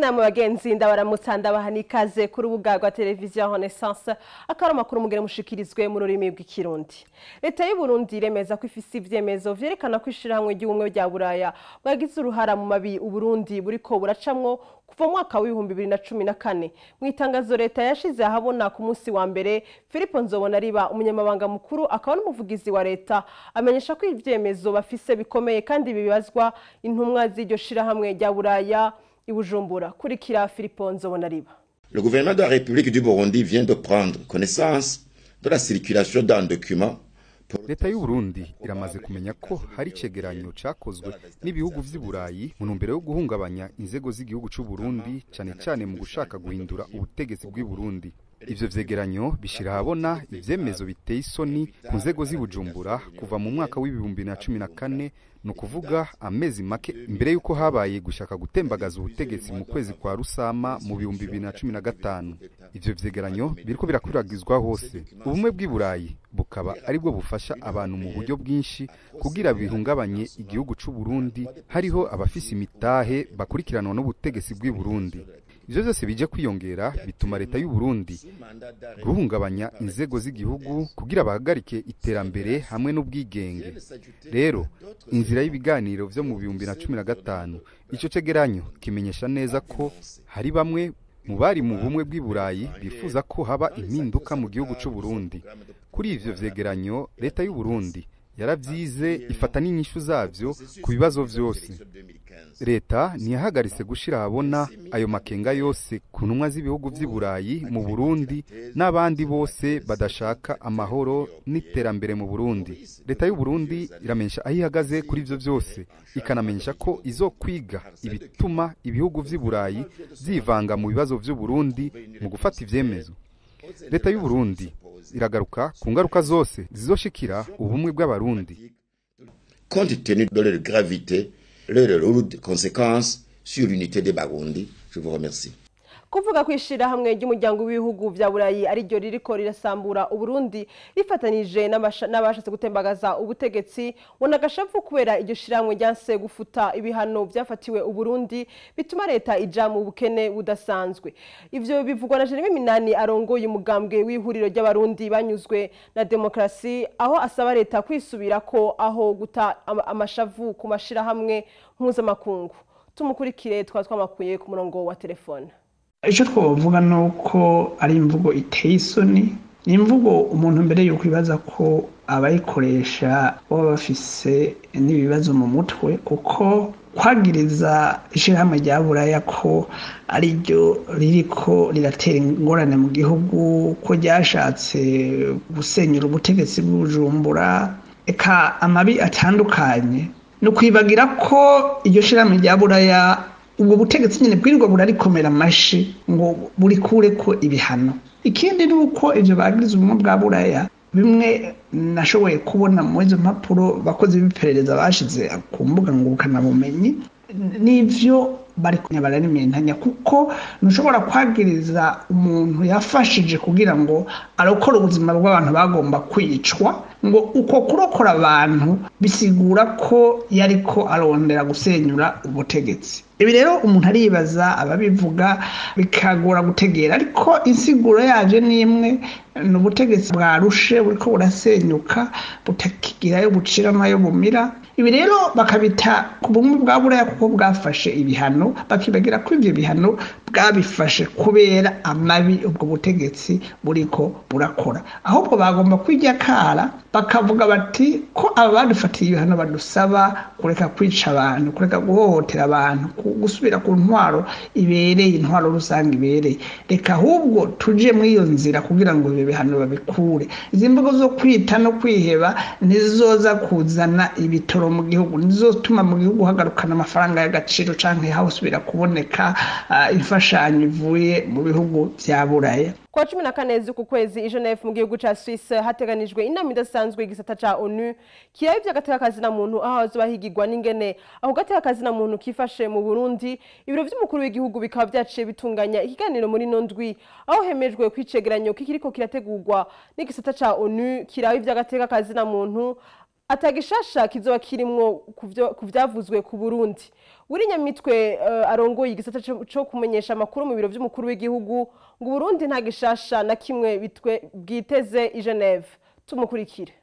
Namwe bagenzi, ndabaramutsa, ndabaha n'ikaze ku rubuga rwa televiziyo Renaissance. Akaba amakuru mugere mushikirizwe mu rurimi rw'Ikirundi. Leta y'u Burundi iremeza ko ifise ivyemezo vyerekana ko ishirahamwe ry'Ubumwe rya Buraya bwagize uruhara mu mabi Uburundi buriko buracamwo kuva mu mwaka w'2014. Mu itangazo leta yashize ahabona ku munsi wa mbere, Philippe Nzobonariba, umunyamabanga mukuru akaba n'umuvugizi wa leta, amenyesha ko ivyemezo bafise bikomeye kandi bibazwa intumwa z'iryo shirahamwe rya Buraya i Bujumbura. Kurikira Philippe Nzobonariba. Le gouvernement de la République du Burundi vient de prendre connaissance de la circulation d'un document. Leta y'u Burundi iramaze kumenya ko hari icegeranyo cakozwe n'ibihugu vy'i Burayi mu ntumbero yo guhungabanya inzego z'igihugu c'u Burundi, cane cane mu gushaka guhindura ubutegetsi bw'i Burundi. Ivyo vyegeranyo bishira ahabona ivyemezo biteye isoni ku nzego z'i Bujumbura kuva mu mwaka w'2014, ni ukuvuga amezi make imbere y'uko habaye gushaka gutembagaza ubutegetsi mu kwezi kwa Rusama mu 2015. Ivyo vyegeranyo biriko birakwiragizwa hose. Ubumwe bw'i Burayi bukaba aribwo bufasha abantu mu buryo bwinshi kugira bihungabanye igihugu c'u Burundi. Hariho abafise imitahe bakurikiranwa n'ubutegetsi bw'i Burundi. Ivyo vyose bije kwiyongera bituma leta y'u Burundi guhungabanya inzego z'igihugu kugira bahagarike iterambere hamwe n'ubwigenge. Rero inzira y'ibiganiro vyo mu 2015, ico cegeranyo kimenyesha neza ko hari bamwe mu bari mu Bumwe bw'i Burayi bifuza ko haba impinduka mu gihugu c'u Burundi. Kuri ivyo vyegeranyo, leta y'u Burundi yaravyize, ifata n'inyishu zavyo ku bibazo vyose. Leta ntiyahagaritse gushira ahabona ayo makenga yose ku ntumwa z'ibihugu vy'i Burayi mu Burundi n'abandi bose badashaka amahoro n'iterambere mu Burundi. Leta y'u Burundi iramenyesha aho ihagaze kuri ivyo vyose, ikanamenyesha ko izokwiga ibituma ibihugu vy'i Burayi vyivanga mu bibazo vy'u Burundi mu gufata ivyemezo. Leta y'u Burundi iragaruka ku ngaruka zose zizoshikira ubumwe bw'Abarundi. Compte tenu de leur gravité, leurs lourdes conséquences sur l'unité des Barundi. Je vous remercie. Kuvuga ko ishirahamwe ry'Umuryango w'Ibihugu vya Burayi ariryo ririko rirasambura Uburundi rifatanije n'abashatse gutembagaza ubutegetsi, ubona agashavu kubera iryo shirahamwe ryanse gufuta ibihano vyafatiwe Uburundi, bituma leta ija mu bukene budasanzwe. Ivyo bivugwa na Jeremy Minani, arongoye umugambwe w'Ihuriro ry'Abarundi Banyuzwe na Demokarasi, aho asaba leta kwisubirako aho guta amashavu ku mashirahamwe mpuzamakungu. Tumukurikire, twamakuye ku murongo wa telefone. Icyo twavuga ni uko ari imvugo iteye isoni, ni imvugo umuntu mbere yuko ibaza ko abayikoresha baba bafise n'ibibazo mu mutwe, kuko kwagiriza ishyirahamwe rya Buraya ko ariryo ririko riratera ingorane mu gihugu, ko ryashatse gusenyura ubutegetsi bw'Ubujumbura, eka amabi atandukanye, ni ukwibagira ko iryo shyirahamwe rya Buraya, ubwo butegetsi nyine bwirirwa burarikomera amashi ngo burikure ko ibihano. Ikindi ni uko ivyo bagiriza Ubumwe bwa Buraya, bimwe nashoboye kubona muri izo mpapuro bakozi b'iperereza bashize ku mbuga ngurukanabumenyi, n'ivyo bari bararimentanya, kuko ntushobora kwagiriza umuntu yafashije kugira ngo arokore ubuzima bw'abantu bagomba kwicwa, ngo uko kurokora abantu bisigura ko yariko arondera gusenyura ubutegetsi. Ibi rero umuntu aribaza ababivuga, bikagora gutegera, ariko insiguro yavyo ni imwe: ni ubutegetsi bwarushe, buriko burasenyuka, butakigirayo bucira nayo bumira. Ibi rero bakabita ku Bumwe bwa Buraya kuko bwafashe ibihano, bakibagira ko ivyo bihano bwabifashe kubera amabi ubwo butegetsi buriko burakora. Ahubwo bagomba kwijya kara bakavuga bati ko aba badufatiye ibihano badusaba kureka kwica abantu, kureka guhohotera abantu, gusubira ku ntwaro ibereye, intwaro rusange ibereye, reka ahubwo tuje muri iyo nzira kugira ngo ibyo bihano babikure. Izi mvugo zo kwita no kwiheba nizoza kuzana ibitoro mu gihugu, nizotuma mu gihugu hagarukana amafaranga y'agaciro canke hawusubira kuboneka imfashanyo ivuye mu bihugu vya Buraya. Kwa 14 z'uku kwezi i Geneve mu gihugu ca Suisse hateganijwe inama idasanzwe igisata ca ONU kiraba ivy'agateka kazina muntu, aho hazoba higirwa n'ingene aho gateka kazina muntu kifashe mu Burundi. Ibiro vy'umukuru w'igihugu bikaba vyaciye bitunganya ikiganiro muri no ndwi, aho hemejwe kwicegeranyo kikiriko kirategurwa n'igisata ca ONU kiraba ivy'agateka kazina muntu. Atagishasha kizoba kirimwo kuvyavuzwe ku Burundi. Willy Nyamitwe arongoye igisata co kumenyesha amakuru mu biro vy'umukuru w'igihugu ngo Burundi nta gishasha na kimwe bitwe bwiteze i Geneve. Tumukurikire.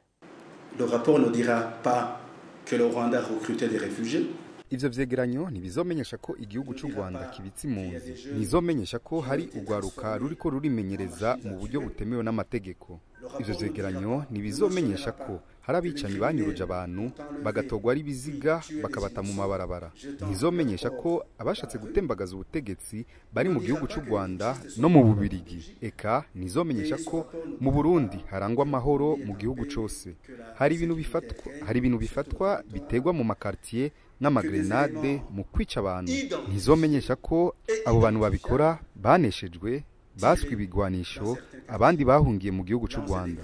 Le rapport ne dira pas que le Rwanda recrutait des réfugiés. Ivyo vyegeranyo ntibizomenyesha ko igihugu c'u Rwanda kibitse impunzi, ntizomenyesha ko hari urwaruka ruriko rurimenyereza mu buryo butemewe n'amategeko. Ivyo vyegeranyo ntibizomenyesha ko hari abicanyi banyuruje abantu bagatogwa ari biziga bakabata mu mabarabara. Ntizomenyesha ko abashatse gutembagaza ubutegetsi bari mu gihugu c'u Rwanda no mu Bubirigi. Eka ntizomenyesha ko mu Burundi harangwa amahoro mu gihugu cose. Hari ibintu bifatwa bitegwa mu makartier n'amagrenade mu kwica abantu. Ntizomenyesha ko abo bantu babikora baneshejwe, baswe ibigwanisho, abandi bahungiye mu gihugu c'u Rwanda.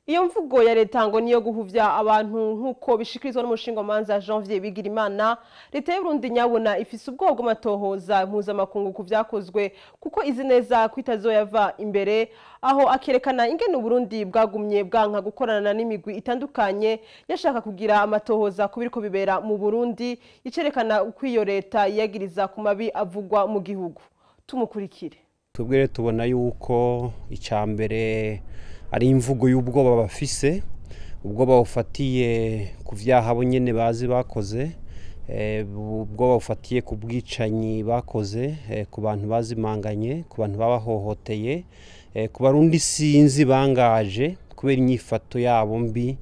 Iyo mvugo ya leta ngo niyo guhuvya abantu nkuko bishikirizwa n'umushingamanza Janvier Bigirimana. Leta y'u Burundi nyabona ifise ubwoba bw'amatohoza mpuzamakungu ku vyakozwe kuko izi neza kwitazoyava imbere, aho akerekana ingene Burundi bwagumye bwanka gukorana n'imigwi itandukanye yashaka kugira amatohoza kubiriko bibera mu Burundi, icerekana uko iyo leta yiyagiriza ku mabi avugwa mu gihugu. Tumukurikire. Twebwe rero tubona yuko icambere ari imvugo y'ubwoba bafise, ubwoba bufatiye ku vyaha bo nyene bazi bakoze, ubwoba bufatiye ku bwicanyi bakoze, ku bantu bazimanganye, ku bantu babahohoteye, ku barundi sinzi bangaje kubera inyifato yabo mbi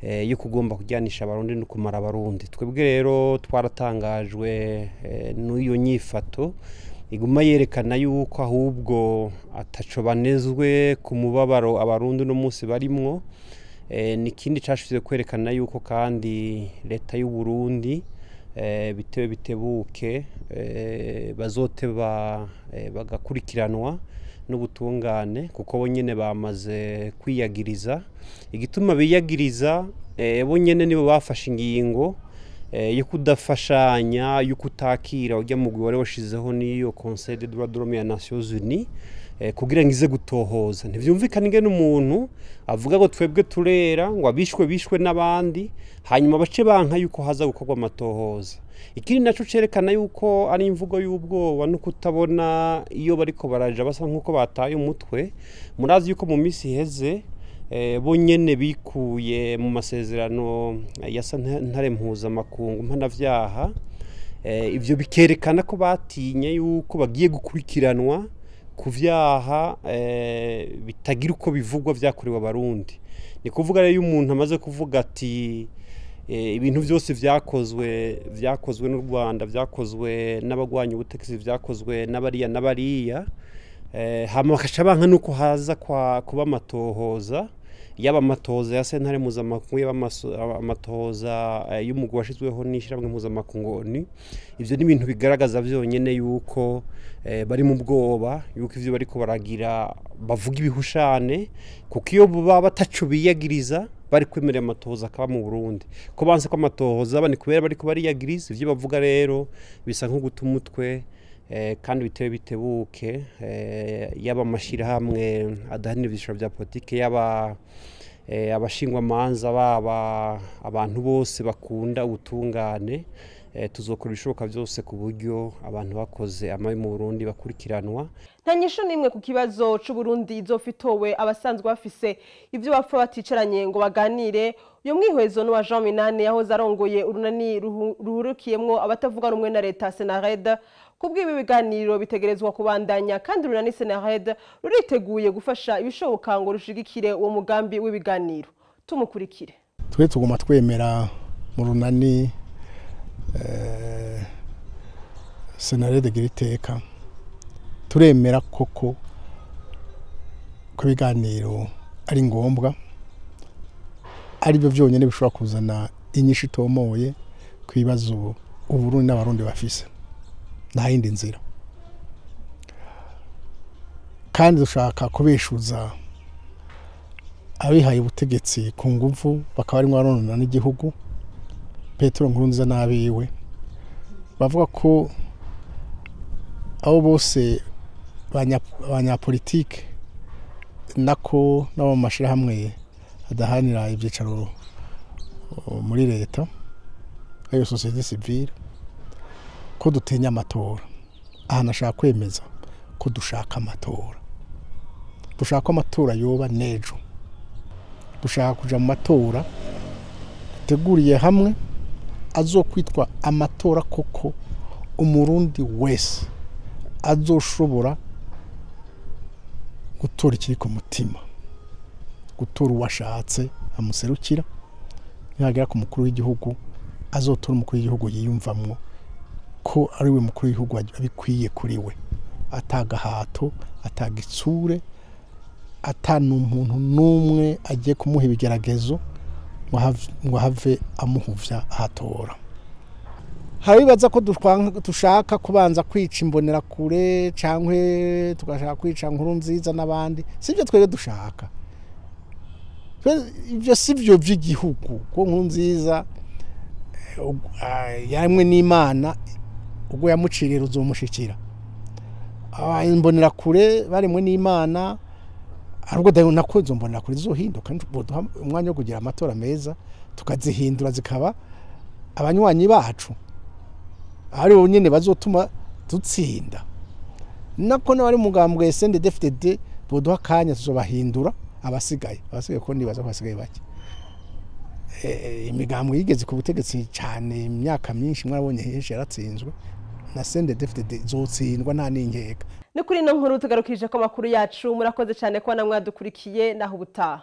yo kugomba kujyanisha abarundi no kumara abarundi. Twebwe rero twaratangajwe n'iyo nyifato iguma yerekana yuko ahubwo ataco banezwe ku mubabaro abarundi no munsi barimwo. Nikindi cashize kwerekana yuko kandi leta y'u Burundi bitewe bitebuke bazoteba bagakurikiranwa n'ubutungane, kuko bo nyene bamaze kwiyagiriza. Igituma biyagiriza, bo nyene nibo bafashe ingingo yo kudafashanya, yo kutakira ujya mugwi wari washizeho niyo Conseil des droits de l'homme ya Nations Unies kugira ngize gutohoza. Ntivyumvikana ingene umuntu avuga ngo twebwe turera, ngo abishwe bishwe n'abandi, hanyuma bace banka yuko haza gukorwa amatohoza. Ikindi naco cerekana yuko ari imvugo y'ubwoba no kutabona iyo bariko baraja basa nkuko bataye umutwe. Murazi yuko mu misi iheze bo nyene bikuye mu masezerano ya sentare mpuzamakungu mpanavyaha. Ivyo bikerekana ko batinye yuko bagiye gukurikiranwa ku vyaha bitagira uko bivugwa vyakorewe abarundi. Ni kuvuga rero umuntu amaze kuvuga ati ibintu byose vyakozwe n'u Rwanda, vyakozwe n'abagwanya ubutegetsi, vyakozwe n'abariya n'abariya, hama bakaca banka nuko haza kuba amatohoza, yaba amatohoza ya sentare mpuzamakungu, yaba amatohoza y'umugwi washizweho n'ishirahamwe mpuzamakungu ONU. Ivyo ni ibintu bigaragaza vyonyene yuko bari mu bwoba, yuko ivyo bariko baragira bavuga ibihushane, kuko iyo baba bataco biyagiriza bari kwemerera amatohoza akaba mu Burundi. Ko banse ko amatohoza aba ni kubera bariko bariyagiriza. Ivyo bavuga rero bisa nko guta umutwe, kandi bitewe bitebuke, yaba amashirahamwe adahanira ivyiciro vya politike, yaba abashingwamanza, baba abantu bose bakunda ubutungane, tuzokora ibishoboka byose ku buryo abantu bakoze amabi mu Burundi bakurikiranwa. Nta nyishu nimwe ku kibazo c'u Burundi izofitowe abasanzwe bafise ivyo bapfa baticaranye ngo baganire. Uyo mwihwezo n'uwa Jean Minani yahoze arongoye urunani ruhurukiyemwo abatavuga rumwe na leta Senared. Kubw'ibi biganiro bitegerezwa kubandanya, kandi urunani Senared ruriteguye gufasha ibishoboka ngo rushigikire uwo mugambi w'ibiganiro. Tumukurikire. Twe tuguma twemera mu runani Senared giriteka, turemera koko ko ibiganiro ari ngombwa, ari byo byonyine bishobora kuzana inyishu itomoye ku bibazo Uburundi n'abarundi bafise. Nta yindi nzira. Kandi dushaka kubeshuza abihaye ubutegetsi ku nguvu bakaba barimo baronona n'igihugu, Petero Nkurunziza n'abiwe bavuga ko abo bose abanyapolitike nako n'abo mu mashirahamwe adahanira ibyicaro muri leta, ayo société civile, ko dutinya amatora. Aha nashaka kwemeza ko dushaka amatora, dushaka ko amatora yoba nejo, dushaka kuja mu matora duteguriye hamwe azokwitwa amatora koko Umurundi wese azoshobora gutora ikiri ku mutima, gutora uwashatse amuserukira, nihagera ku mukuru w'igihugu azotora umukuru w'igihugu yiyumvamwo ko ari we mukuru w'igihugu abikwiye kuri we, atagahato, atagitsure, ata n'umuntu n'umwe agiye kumuha ibigeragezo ngo have amuhuvya ahatora. Hari bibaza ko dushaka kubanza kwica Imbonerakure cyangwa tugashaka kwica Nkurunziza n'abandi. Sibyo twebwe dushaka. Ibyo si byo by'igihugu, ko Nkurunziza yamwe n'Imana ubwo yamuciriye ruzomushikira. Imbonerakure barimwe n'Imana, ahubwo nako izo mbonerakure zizohinduka, boduha umwanya wo kugira amatora meza tukazihindura zikaba abanywanyi bacu, ari bo nyene bazotuma dutsinda. Nako n'abari mugambwe CNDD-FDD boduha akanya tuzobahindura abasigaye, ko nibaza ko basigaye bake. Imigambwe yigeze ku butegetsi cyane imyaka myinshi, mwarabonye henshi yaratsinzwe, na CNDD-FDD zotsindwa nta n'inkeka. Ni kuri ino nkuru tugarukije ko amakuru yacu. Murakoze cyane kuba namwe mwadukurikiye, naho ubutaha.